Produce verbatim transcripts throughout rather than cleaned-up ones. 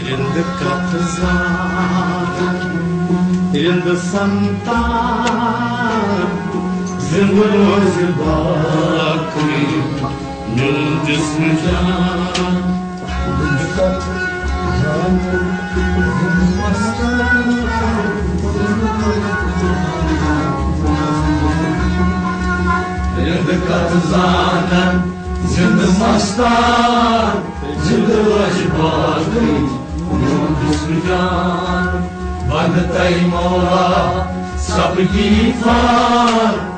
رِنٛدٕ کتھ زانن، رِنٛدٕ سنتان، زِنٛدٕ روزِ باقٕے میون جسم جان۔ رِنٛدٕ کتھ زانن، رِنٛدٕ مستان، رِنٛدٕ کتھ زانن، زِنٛدٕ مستان، زِنٛدٕ روزِ باقٕے میون جسم جان۔ بنٛد تۄہہِ مولا سبقی فان۔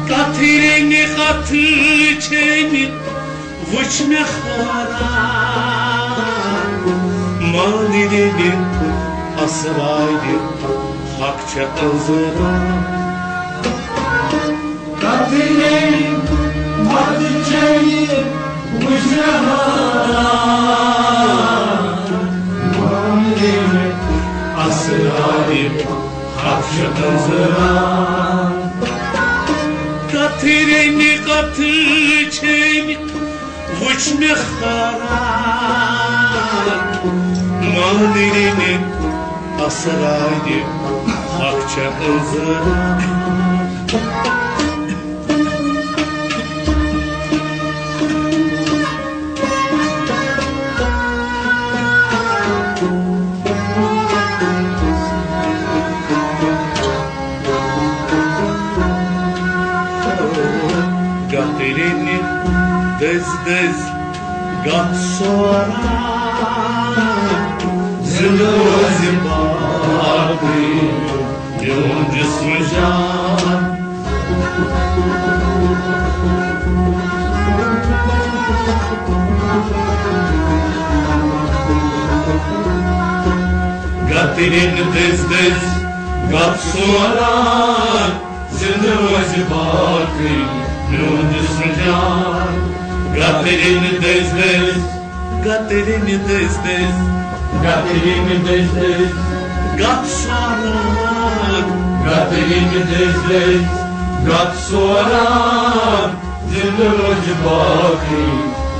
کتھٕے رنہِ کتھٕے چھے نہٕ وُچھ مےٚ حٲران۔ مانہِ رنہِ اسرارِ حق چھےٚ أنٛزران۔ کتھٕے رنہِ کتھٕے چھے نہٕ وُچھ مےٚ حٲران۔ مانہِ رنہِ اسرارِ حق چھےٚ أنٛزران۔ کتھٕے رنہِ کتھٕے چھے نہٕ وُچھ مےٚ حٲران۔ مانہِ رنہِ اسرارِ حق چھےٚ أنٛزران۔ گتٕرِنہِ دٔزۍ دٔزۍ گژھ سوران۔ زِنٛدٕ روزِ باقٕے میون جسم جان۔ گتٕرِنہِ دٔزۍ دٔزۍ گژھ سوران۔ زِنٛدٕ روزِ باقٕے میون جسم جان۔ گتٕرِنہِ دٔزۍ دٔزۍ، گتٕرِنہِ دٔزۍ دٔزۍ، گتٕرِنہِ دٔزۍ دٔزۍ گژھ سوران۔ گتٕرِنہِ دٔزۍ دٔزۍ گژھ سوران۔ زِنٛدٕ روزِ باقٕے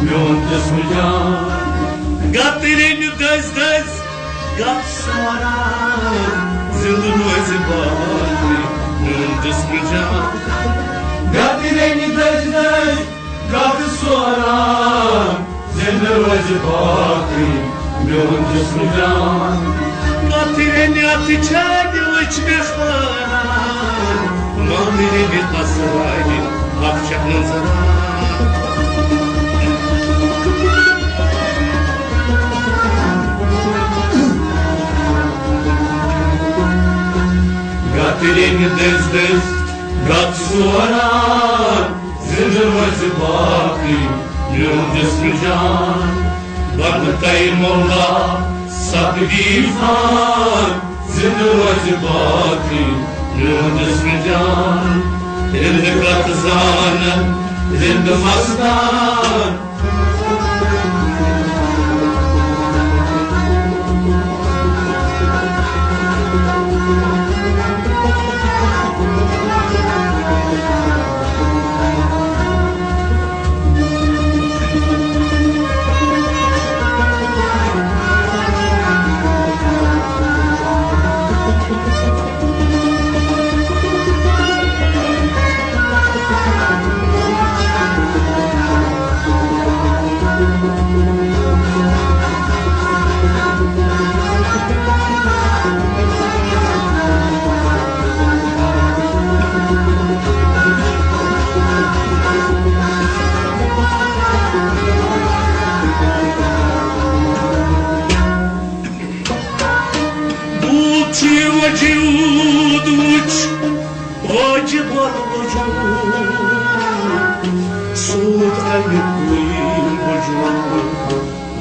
میون جسم جان۔ گتٕرِنہِ دٔزۍ دٔزۍ گژھ سوران۔ زِنٛدٕ روزِ باقٕے میون جسم جان۔ گتٕرِنہِ دٔزۍ دٔزۍ گژھ سوران۔ زِنٛدٕ روزِ باقٕے میون جسم جان۔ گتٕرِنہِ اَتھٕ چھانہِ وٕچھ مےٚ حٲران۔ مانہِ رنہِ اسرارِ حق چھےٚ أنٛزران۔ گتٕرِنہِ دٔزۍ دٔزۍ گژھ سوران۔ زِنٛدٕ روزِ باقٕے میون جسم جان۔ بنٛد تۄہہِ مولا سبقی فان۔ زِنٛدٕ روزِ باقٕے میون جسم جان۔ رِنٛدٕ کتھ زانن، رِنٛدٕ مستان۔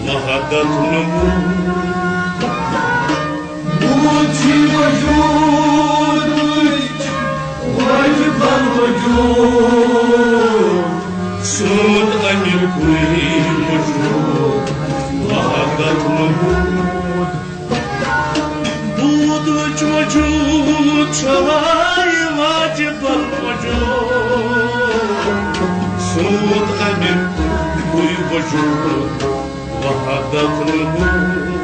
وحدت نبوت۔ بوت چھی وجودٕچ واجبہ وجود، سوٗنٛت اَمہِ کُے وجود، وحدت نبوت۔ بوٗتٕچ وجود چھٲے واجبہ وجود، سوٗنٛت اَمہِ کُے وجود، وحدت نبوت۔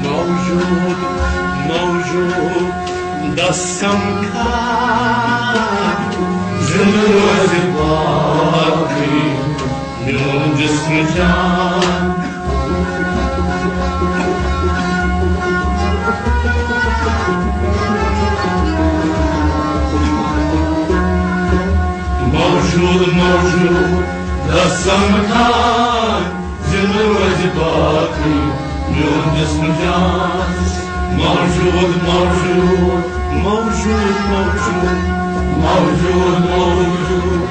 موجود، موجود، دس سمکھا، زندٕ روزِ باقٕے میون جسم جان۔ موجود، موجود، دس سمکھا، زندٕ روزِ باقٕے میون جسم جان۔ موجود، موجود، موجود، موجود، موجود، موجود،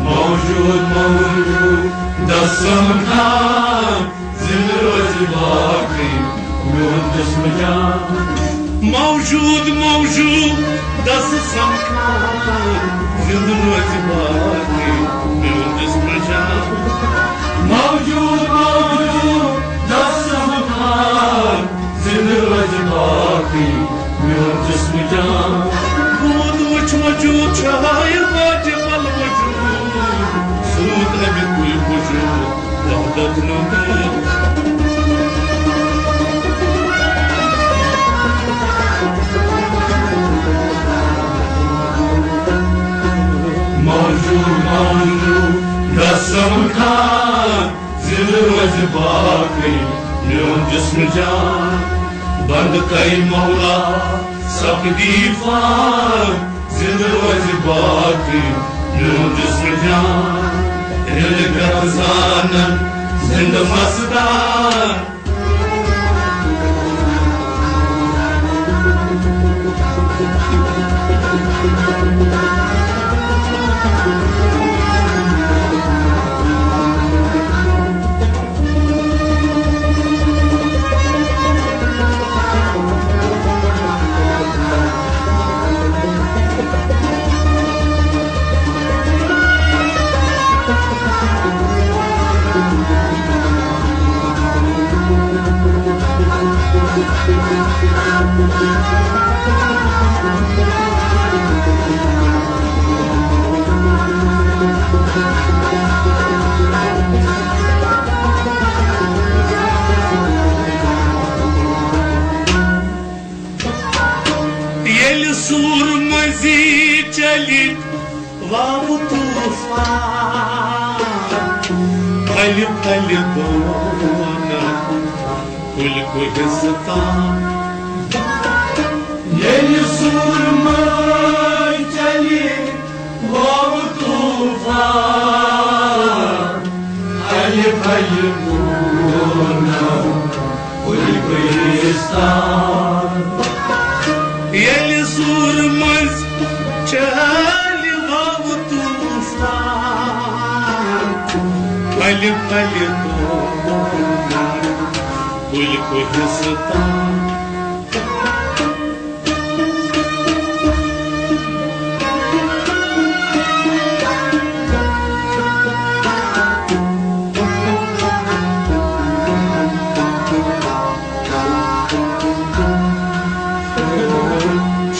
موجود، موجود، دس سمکھا، زندٕ روزِ باقٕے میون جسم جان۔ موجود، موجود، دس سمکھا، زندٕ روزِ باقٕے میون جسم جان۔ موجود، موجود، دس سمکھا، زندٕ روزِ باقٕے میون جسم جان۔ بود وُچھ وجود چھٲے واجب الوجود، سوٗنٛت اَمہِ کُے وجود، وحدت نبوت۔ موجود، موجود، دس سمکھا، زندٕ روزِ باقٕے میون جسم جان۔ بند کٔرۍ مولا سخ دیٖفان، زندٕ روزِ باقٕے میون جسم جان۔ رِلہٕ گرزانن زندٕ مستان۔ ییٚلہِ سوٗر مٔنٛزی چلہِ واوٕ طوٗفان، پھلہِ پھلہِ دونن کُلۍ کُلۍ حصہٕ تام۔ ییٚلہِ سوٗر مٔنٛزۍ چلہِ واوٕ طوٗفان، پھلہِ پھلہِ دونن کُلۍ کُلۍ حصہٕ تام۔ ییٚلہِ سوٗر مٔنٛزۍ چلہِ واوٕ طوٗفان، پھلہِ پھلہِ دونن کُلۍ کُلۍ حصہٕ تام۔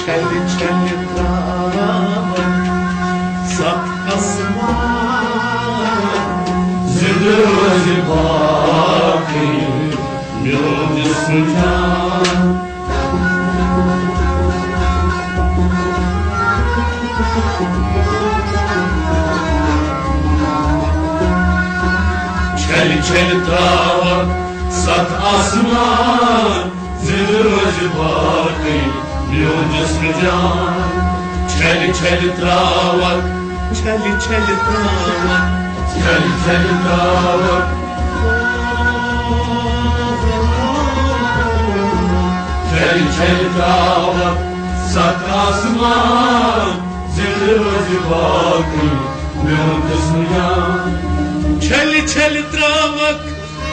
چھلہِ چھلہِ تراوان ستھ آسمان، زندٕ روزِ باقٕے میون جسم جان۔ چھلہِ چھلہِ تراوان ستھ آسمان، زندٕ روزِ باقٕے میون جسم جان، چھلہِ چھلہِ تراوکھ، چھلہِ چھلہِ تراوکھ، چھلہِ چھلہِ تراوکھ، چھلہِ چھلہِ تراوکھ، ستھ آسمان زندٕ روزِ باقٕے میون جسم جان۔ چھلہِ چھلہِ تراوکھ،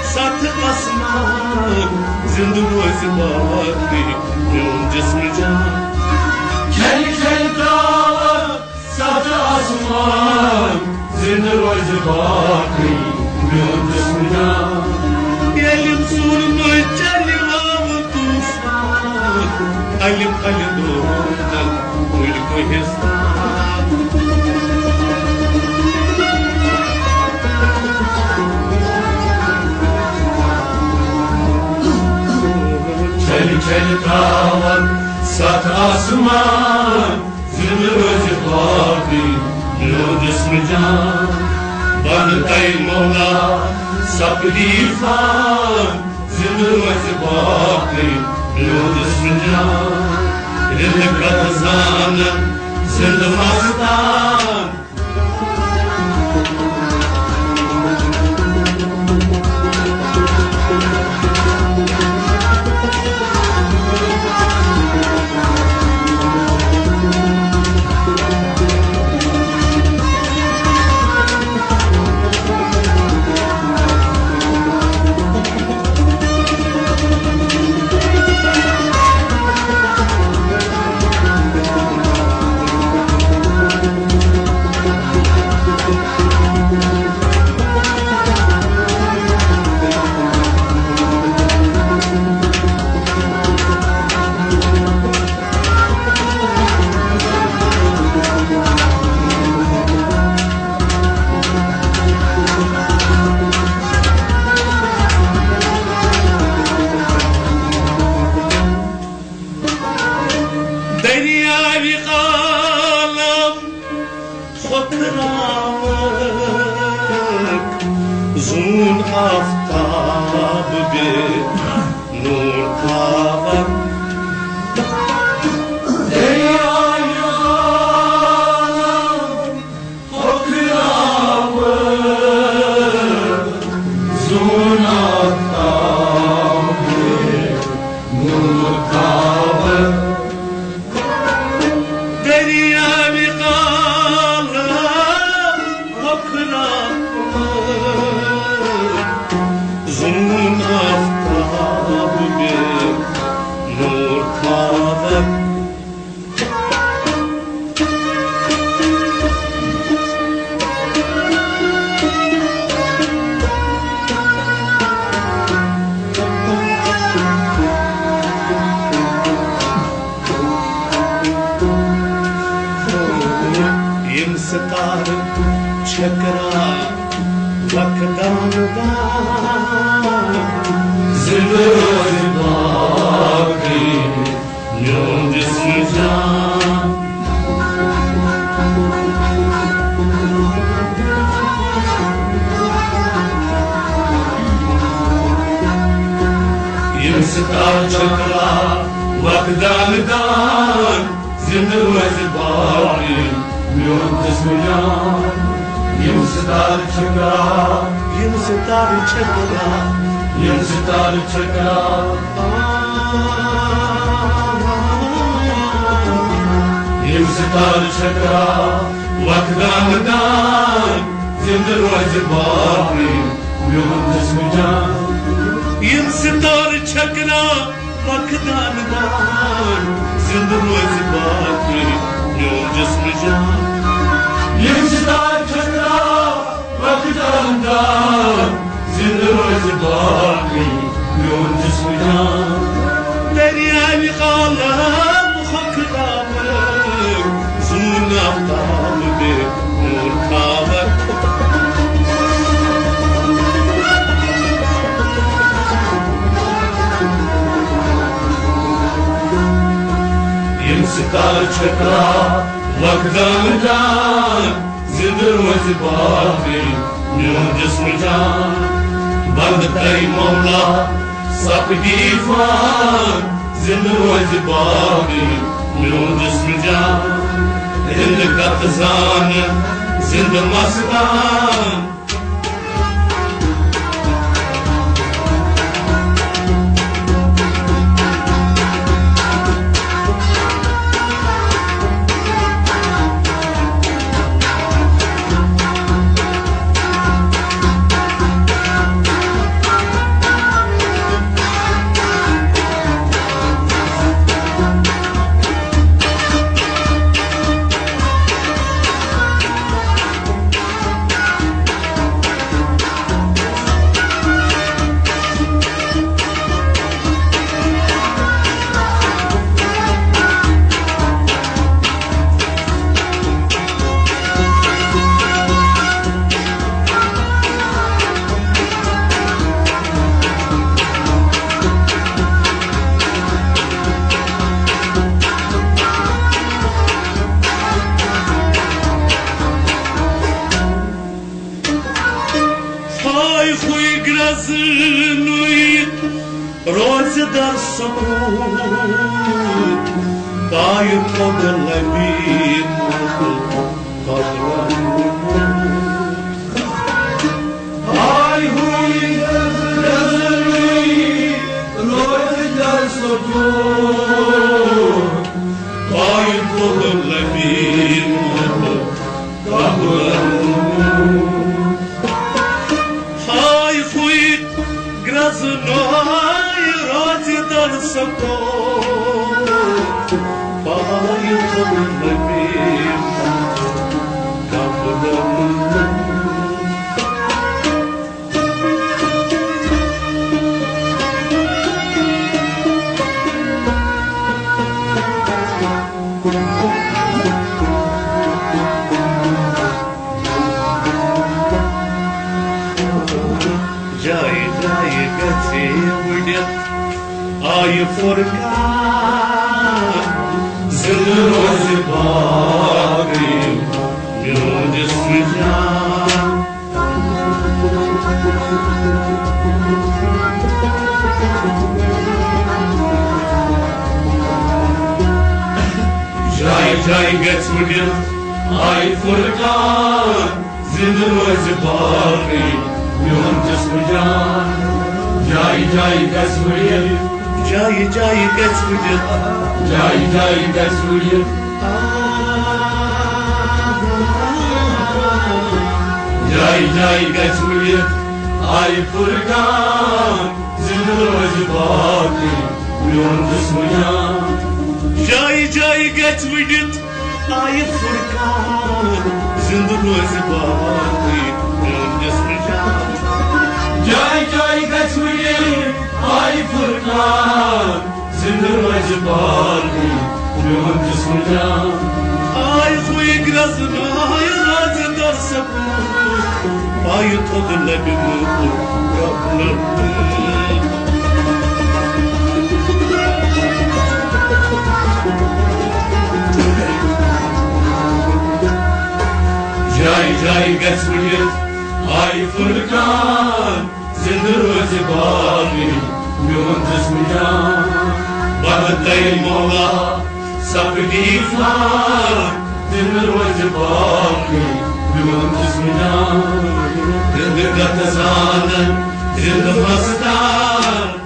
ستھ آسمان زندٕ روزِ باقٕے میون جسم جان۔ چھلہِ چھلہِ تراوکھ، ستھ آسمان زندٕ روزِ باقٕے میون جسم جان۔ ییٚلہِ ژوٗرمہٕ چلہِ واوٕ طوفان، پھلہِ پھلہِ دورن کُلۍ کُہِس تام۔ چھلہِ چھلہِ تراون ستھ آسمان، زندٕ روزِ باقٕے میون جسم جان۔ بنہٕ تۄہہِ مولا سپدی فان، زندٕ روزِ باقٕے میون جسم جان۔ رِلہٕ قدر زانن زندٕ مستان۔ دریاوِ عالم ہۄکھناوَکھ، زوٗن آفتاب بے نوٗر تھاوَکھ۔ دریاوِ عالم ہۄکھناوَکھ، زوٗن آفتاب بے نوٗر تھاوَکھ۔ دریاوِ عالم ہۄکھناوَکھ، زوٗن آفتاب بے نوٗر تھاوَکھ۔ یِم ستارٕ چھٔکراوَکھ دانہٕ دان، زِندٕ روزِ باقٕے میون جسم جان۔ یِم ستارٕ چھٔکراوَکھ دانہٕ دان، زِندٕ روزِ باقٕے میون جسم جان۔ یِم ستارٕ چھٔکراو، یِم ستارٕ چھٔکراو، یِم ستارٕ چھٔکراو، یِم ستارٕ چھٔکراوَکھ دانہٕ دان، زِندٕ روزِ باقٕے میون جسم جان۔ یِم ستارٕ چھٔکراوَکھ دانہٕ دان، زِندٕ روزِ باقٕے میون جسم جان۔ یِم ستارٕ چھٔکراوَکھ دانہٕ دان، زِندٕ روزِ باقٕے میون جسم جان۔ دریاوِ عالم ہۄکھناوَکھ، زوٗن آفتاب بے نوٗر تھاوَکھ۔ یِم ستارٕ چھٔکراوَکھ دانہٕ دان، زِندٕ روزِ باقٕے میون جسم جان۔ بنٛدٕ تۄہہِ مولا سپدی فان، زِندٕ روزِ باقٕے میون جسم جان، زندٕ کتھ زان، زندٕ مستان۔ ہاے ہوے گرٛزنُے روزٕ دار سکوٗت، پایہِ تھوٚد لبیٖب قبرن۔ ہاے ہوے گرٛزنُے روزٕ دار سکوٗت، پایہِ تھوٚد لبیٖب قبرن۔ ہاے ہوے گرٛزنُے روزٕ دار سکوٗت، پایہِ تھوٚد لبیٖب قبرن۔ جایہِ جایہِ گژھِ وُڈِتھ آیہِ فرقان، زِندٕ روزِ باقٕے میون جسم جان۔ جایہِ جایہِ گژھِ وُڈِتھ آیہِ فرقان، زِندٕ روزِ باقٕے میون جسم جان۔ جایہِ جایہِ گژھِ وُڈِتھ، جایہِ جایہِ گژھِ وُڈِتھ، جایہِ جایہِ گژھِ وُڈِتھ، جایہِ جایہِ گژھِ وُڈِتھ آیہِ فرقان، زِندٕ روزِ باقٕے میون جسم جان۔ جایہِ جایہِ گژھِ وُڈِتھ آیہِ فرقان، زِندٕ روزِ باقٕے میون جسم جان۔ جایہِ جایہِ گژھِ وُڈِتھ آیہِ فرقان، زِندٕ روزِ باقٕے میون جسم جان۔ آے ہوے گرٛزنُے روزٕ دار سکوٗت، پایہِ تھوٚد لبیٖب قبرن۔ جایہِ جایہِ گژھِ وُڈِتھ آیہِ فرقان، زِندٕ روزِ باقٕے میون جسم جان۔ بدترین مولا سپدی فان، زِندٕ روزِ باقٕے میون جسم جان۔ زِندٕ کتھ زانن، زِندٕ مستان۔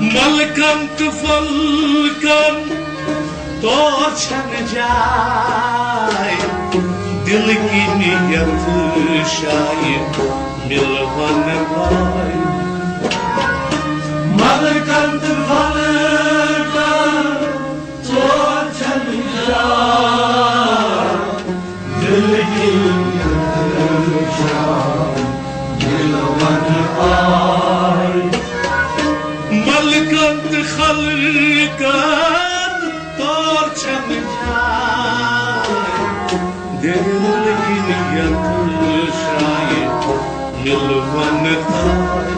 ملکن تہٕ فلکن تور چھنہٕ جاے، دِلہٕ کِنۍ یتھ جایہِ مِلون وٲے۔ ملکن ونہٕ تھاے۔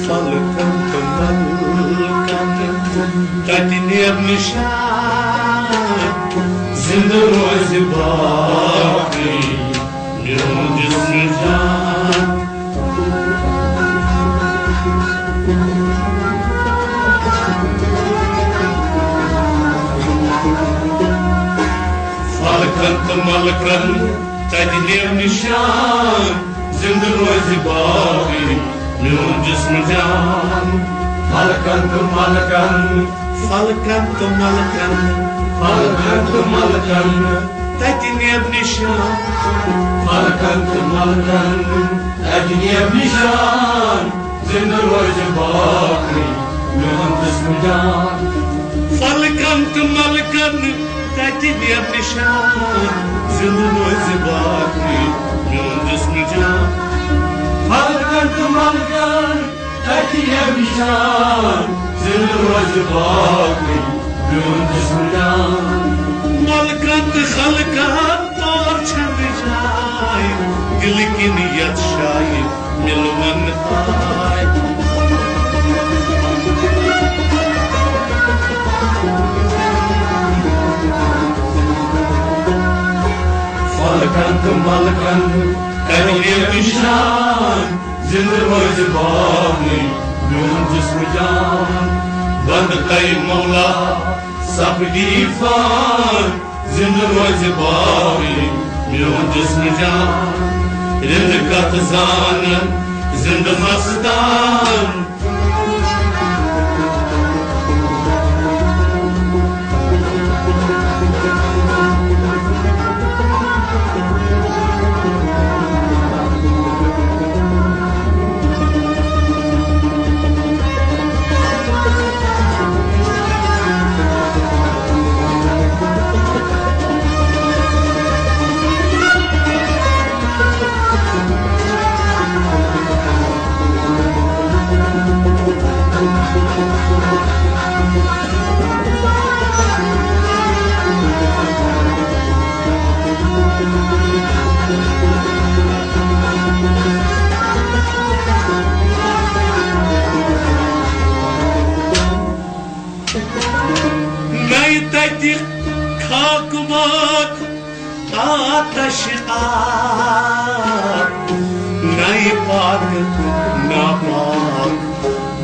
فلکن تہٕ ملکن تتہِ نیب نشان، زندٕ روزِ باقٕے میون جسم جان۔ فلکن تہٕ ملکن تتہِ نیو نشان، زندٕ روزِ باقٕے میون جسم جان۔ فلکن تہٕ ملکن، فلکن تہٕ ملکن، فلکن تہٕ ملکن تتہِ نیب نشان۔ فلکن تہٕ ملکن تتہِ نیب نشان، زندٕ روزِ باقٕے میون جسم جان۔ فلکن تہٕ ملکن تتہِ نیب نشان، زندٕ روزِ باقٕے میون جسم جان۔ فلکن تہٕ ملکن تتہِ نیب نشان، زندٕ روزِ باقٕے میون جسم جان۔ ملکن تہٕ خلقن تور چھنہٕ جاے، دِلہٕ کِنۍ یتھ جایہِ مِلوَن تھاے۔ فلکن تہٕ ملکن کَرِ یہِ نِشان، زِندٕ روزِ باقٕے میون جسم جان۔ بندٕ کَرِ مولا سپدی فان، زِندٕ روزِ باقٕے میون جسم جان۔ رِندٕ کتھ زانن زِندٕ مستان۔ نَے تَتہِ خاکہٕ ماکھ آتش آب، نَے پاک ناپاک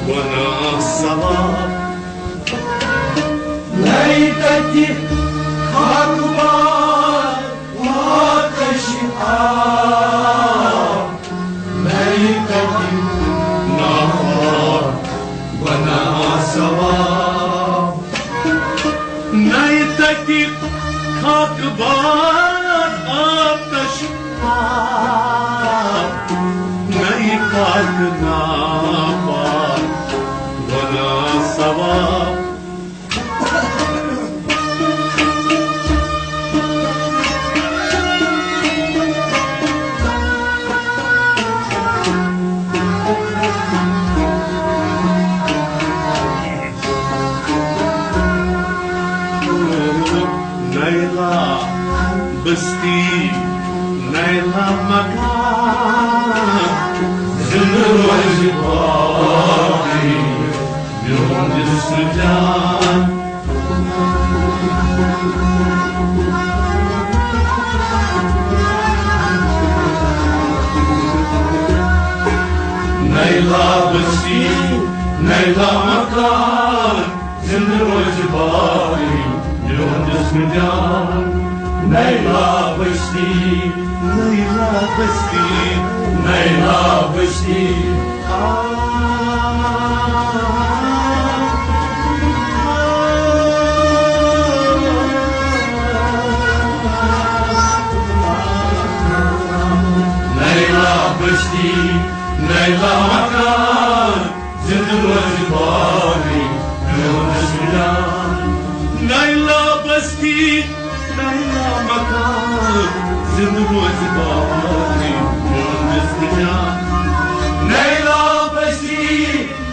گۄناہ ثواب۔ نَے تَتہِ خاکہٕ ماکھ آتش آب، نَے تَتہِ ناپاک گۄناہ ثواب۔ نَے تَتہِ خاکہٕ بار آتش آب، نَے پاک ناپاک گۄناہ ثواب۔ نَے لا بستی، نَے لا مکان، زِندٕ روزِ باقٕے میون جسم جان۔ نَے لا بستی، نَے لا مکان، زِندٕ روزِ باقٕے میون جسم جان۔ نَے لا بستی، نَے لا بستی، نَے لا بستی۔ نَے لا بستی، نَے لا مکان، زِندٕ روزِ باقٕے میون جسم جان۔ نَے لا بستی، نَے لا مکان، زِندٕ روزِ باقٕے نیلا بستی،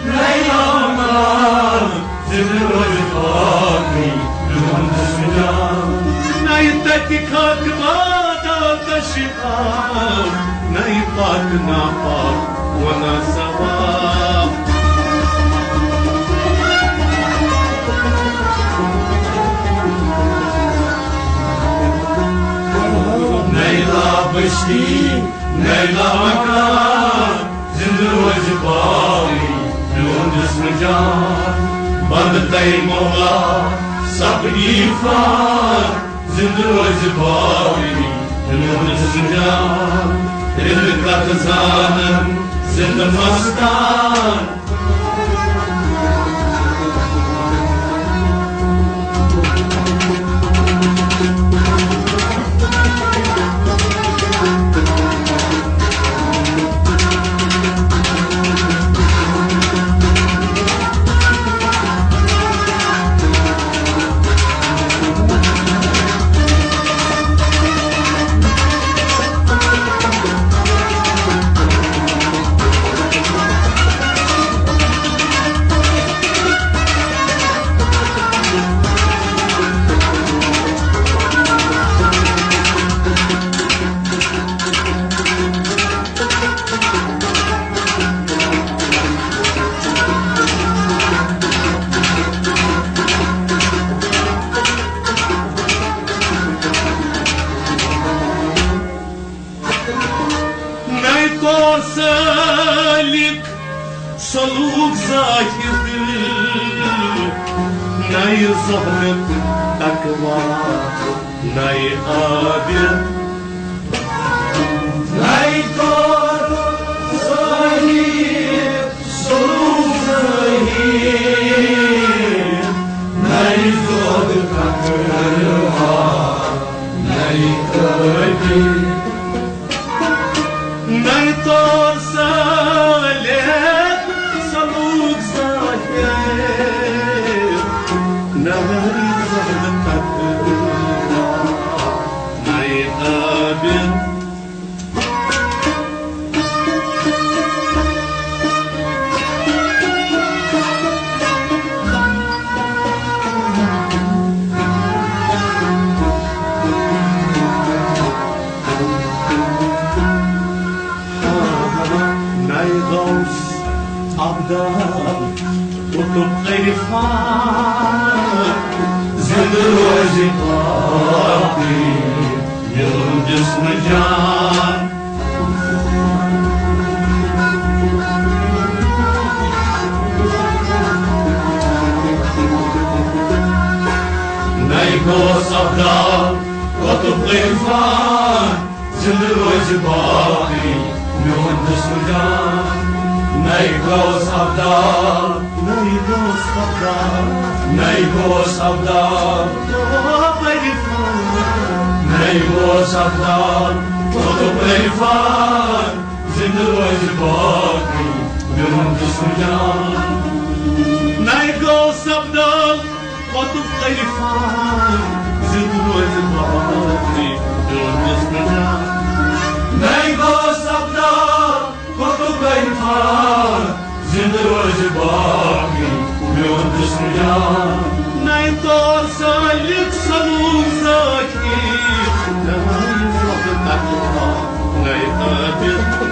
نیلا مکان، زندٕ روزِ باقٕے میون جسم جان۔ نَیہِ تَتہِ خاکہٕ بادات شفاف، نَیہِ پاک ناپاک وَنان ثواب۔ نیلا بستی، نیلا مکان، زندٕ روزِ باقٕے میون جسم جان۔ بنٛد تَے مولا سب عرفان، زندٕ روزِ باقٕے میون جسم جان۔ رِنٛدٕ کتھ زانن زندٕ مستان۔ نَے طور سالک سلوک زاہد، نَے زہد تقویٰ، نَے عابد۔ نَے طور سالک سلوک زاہد، نَے زہد تقویٰ، نَے عابد۔ نَے طور سالک سلوک زاہد، نَے زہد تقویٰ، نَے عابد۔ نَے غوث ابدال قطب عرفان، زندٕ روزِ باقٕے میون جسم جان۔ نَے غوث ابدال قطب عرفان، زندٕ روزِ باقٕے میون جسم جان۔ نَے غوث ابدال، نَے غوث ابدال، نَے غوث ابدال، نَے غوث ابدال، قطب عرفان، زندٕ روزِ باقٕے میون جسم جان۔ نَے غوث ابدال، قطب عرفان، زندٕ روزِ باقٕے میون جسم جان۔ نَے غوث ابدال، قطب عرفان، زندٕ روزِ باقٕے میون جسم جان۔ نَے طور سالک سلوک زاہد، نَے زہد تقویٰ، نَے عابد۔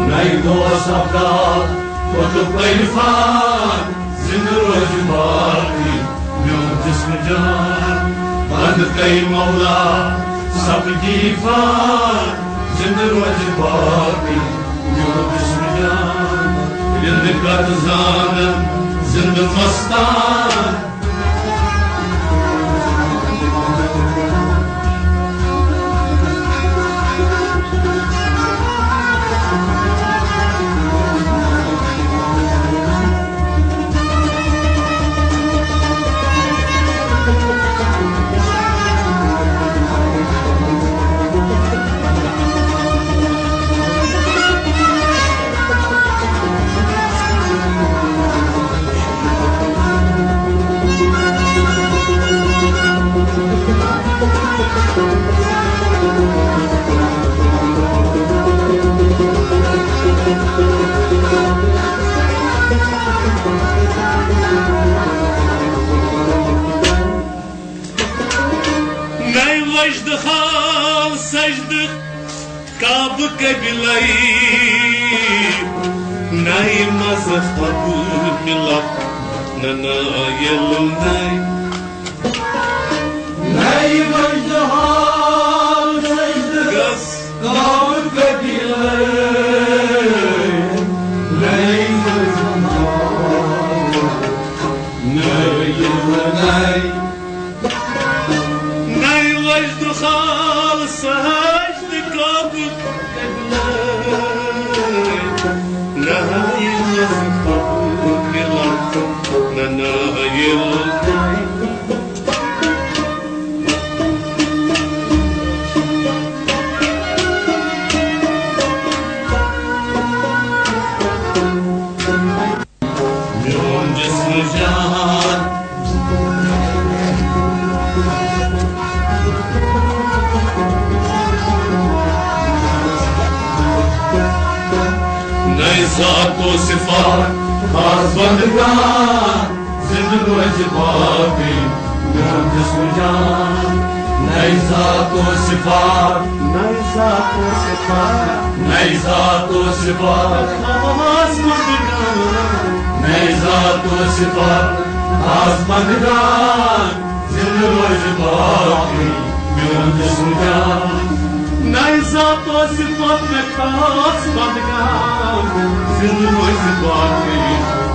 نَے غوث ابدال قطب عرفان، زندٕ روزِ باقٕے میون جسم جان۔ بنٛد تَے مولا سب عرفان، زندٕ روزِ باقٕے میون جسم جان۔ رِنٛدٕ کتھ زانن زندٕ مستان۔ سجدٕ حال سجدٕ کعبہٕ قبلَے، نَے مذہب مِلَت نہ نٲیِل نَے۔ نَے سجدٕ حال سجدٕ گژھ کعبہٕ قبلَے، نَے مذہب نٲیِل نَے۔ نَے وجدٕ خال سجدٕ کعبہٕ قبلَے، نَے مذہب مِلَت نہ نٲیِل نَے۔ میون جسم جان۔ نَے ذات و صفات خاص بندگان، زندٕ روزِ باقٕے میون جسم جان۔ نَے ذات و صفات، نَے ذات و صفات، نَے ذات و صفات خاص بندگان۔ نَے ذات و صفات خاص بندگان، زندٕ روزِ باقٕے میون جسم جان۔ نَے ذات و صفات مےٚ خاص بندگان، زندٕ روزِ باقٕے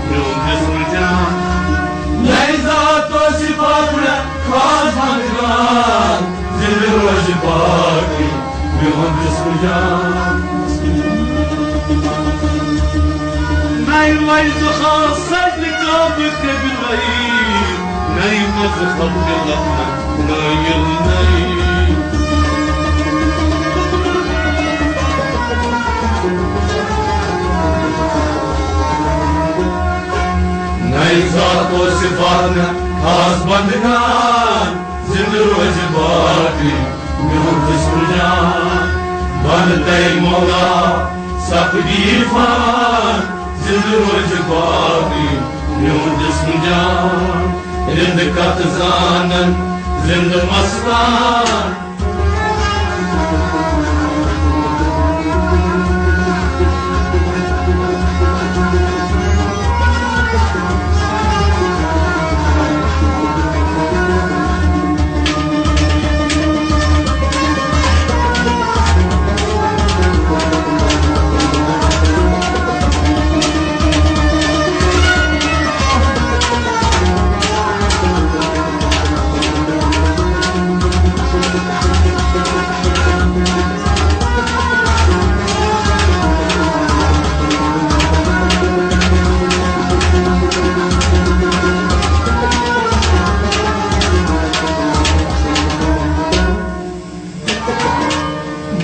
میون جسم جان۔ نَے ذات و صفات مےٚ خاص بندگان، زندٕ روزِ باقٕے میون جسم جان۔ نَے وجدٕ خاص سجدٕ کعبہٕ قبلَے، نَے مذہب مِلَت نہ نٲیِل نَے۔ نَے ذات و صفات مےٚ خاص بندگان، زندٕ روزِ باقٕے میون جسم جان۔ بندٕ تَے مولا سخ دیٖفان، زندٕ روزِ باقٕے میون جسم جان۔ رِنٛد کتھ زانن زندٕ مستان۔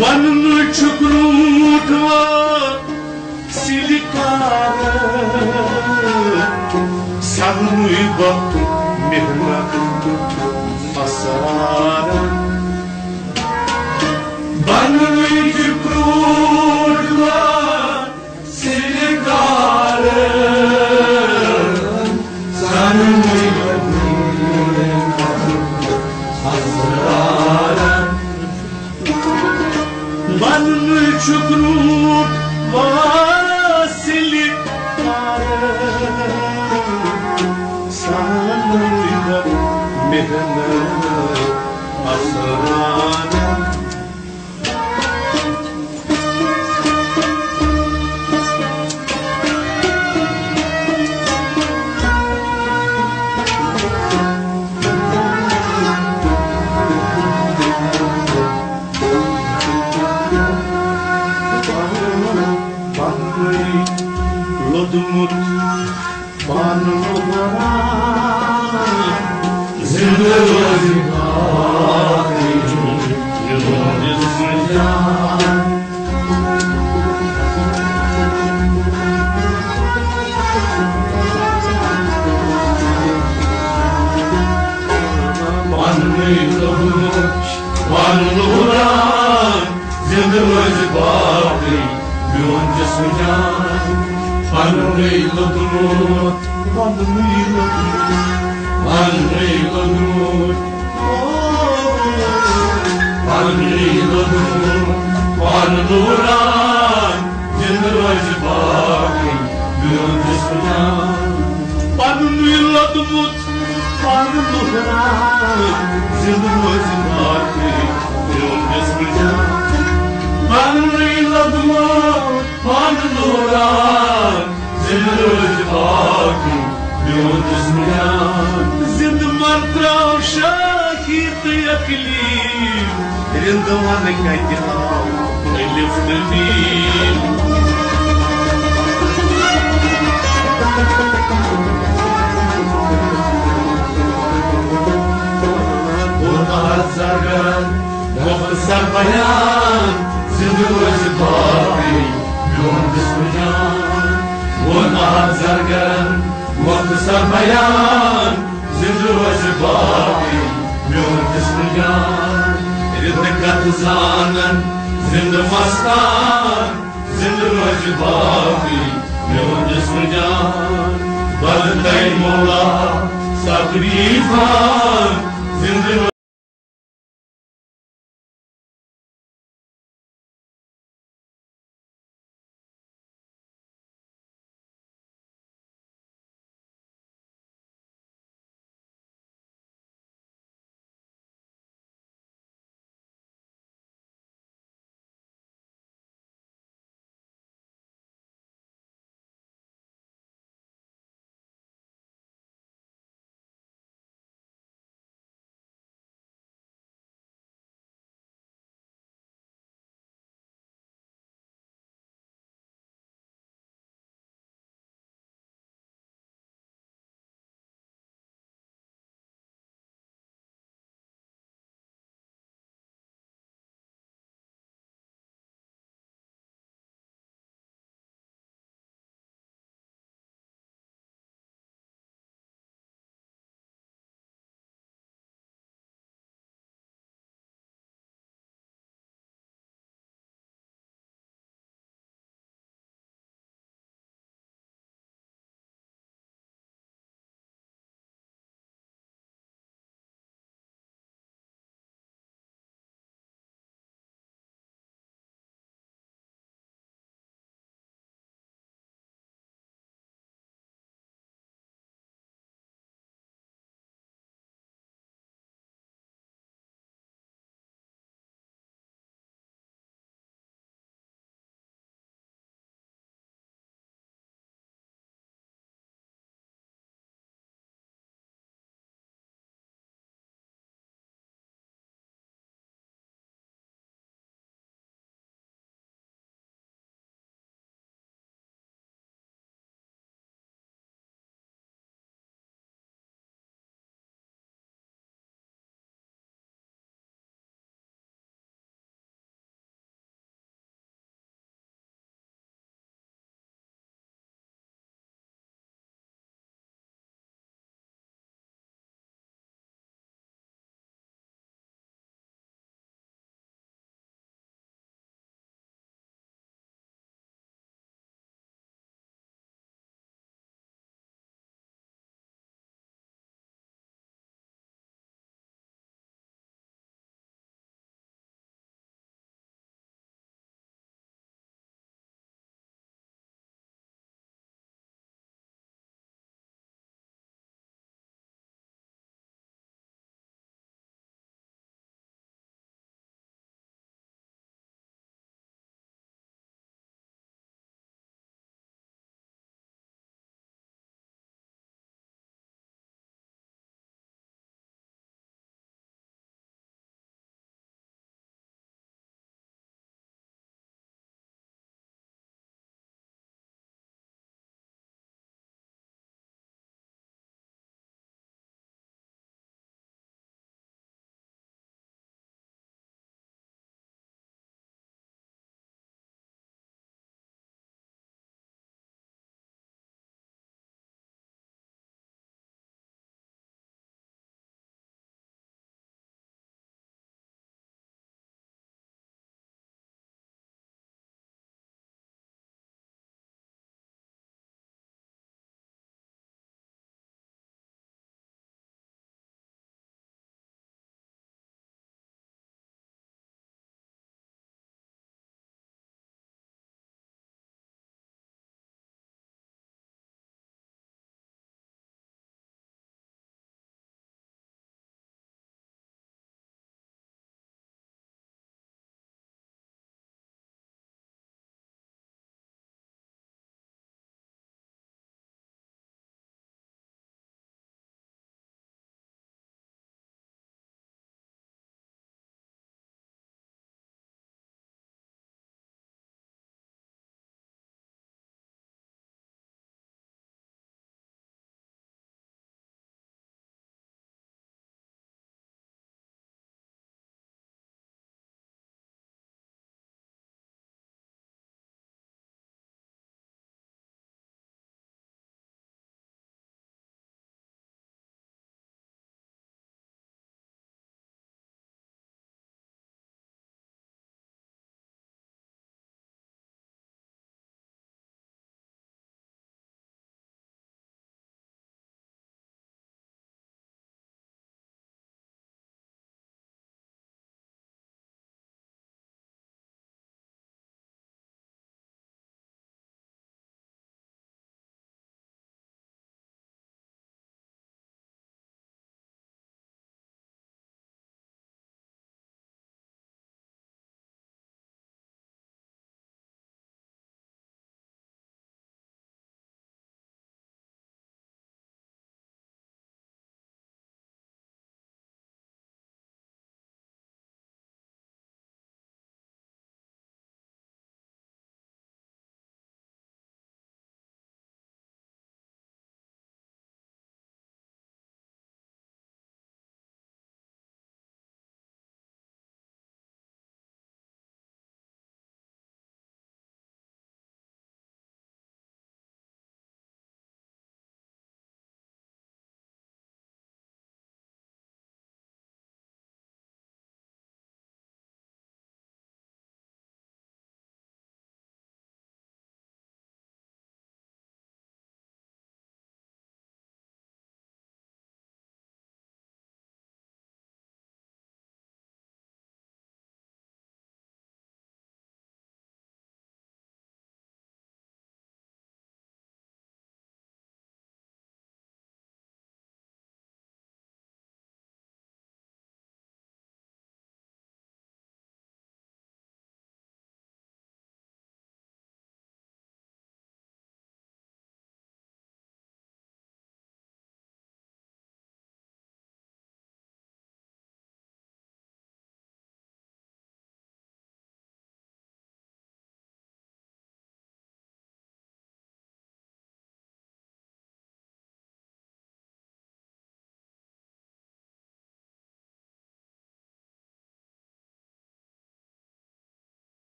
بننہٕ چھُ کرٛوٗٹھ وٲر سِلہِ کارٕ، سرنُے وقت محنت اسرارن۔ بننٕے چھُ کرٛوٗٹھ وٲر سِلہِ کارٕ، سرنُے وقت محنت اسرارن۔ بننٕے چھُ کرٛوٗٹھ وٲر سِلہِ کارٕ، سرنُے وقت محنت اسرارن۔ پننُے لوٚدمُت پن لوٚبران، زندٕ روزِ باقٕے میون جسم جان۔ پننُے لوٚبمُت پن لوٚبران، زندٕ روزِ باقٕے میون جسم جان۔ پننُے لوٚبمُت، پننُے لوٚبمُت، پننُے لوٚبمُت۔ زِندٕ روزِ باقٕے میون جسم جان۔ پننُے لۄگمُت پن لوران، زِندٕ روزِ باقٕے میون جسم جان۔ زِندٕ مر تراو شاہی تہٕ اقلیٖم، رِندٕ ون کتہِ آو الف تہٕ میم۔ ووٚن احد زرگرن مختصر بیان، زِندٕ روزِ باقٕے میون جسم جان۔ ووٚن احد زرگرن مختصر بیان، زِندٕ روزِ باقٕے میون جسم جان۔ رِتہٕ کتھٕ زانن زِندٕ مستان، زِندٕ روزِ باقٕے میون جسم جان۔ بدلے مولا تکلیفن،